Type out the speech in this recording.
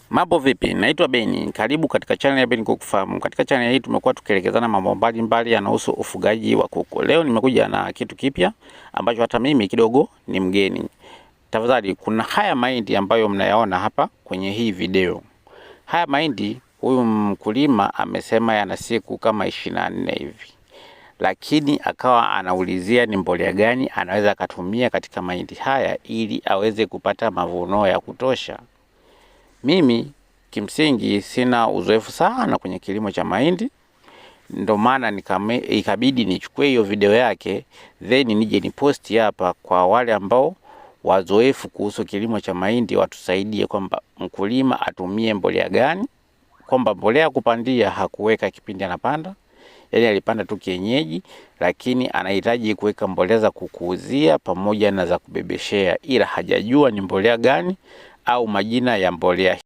Mambo vipi? Naitwa Beni. Karibu katika channel ya Beni Kuku Farm. Katika channel hii tumekuwa tukielekezana mambo mbalimbali yanayohusu ufugaji wa kuku. Leo nimekuja na kitu kipya ambacho hata mimi kidogo ni mgeni. Tafadhali, kuna haya mahindi ambayo mnayaona hapa kwenye hii video. Haya mahindi huyu mkulima amesema yana siku kama 24 hivi, lakini akawa anaulizia ni mbolea gani anaweza akatumia katika mahindi haya ili aweze kupata mavuno ya kutosha. Mimi kimsingi sina uzoefu sana kwenye kilimo cha mahindi, ndo maana ikabidi nichukue hiyo video yake then nije ni posti hapa kwa wale ambao wazoefu kuhusu kilimo cha mahindi watusaidie kwamba mkulima atumie mbolea gani, kwamba mbolea kupandia hakuweka kipindi anapanda, yaani alipanda tu kienyeji, lakini anahitaji kuweka mbolea za kukuuzia pamoja na za kubebeshea, ila hajajua ni mbolea gani au majina ya mbolea.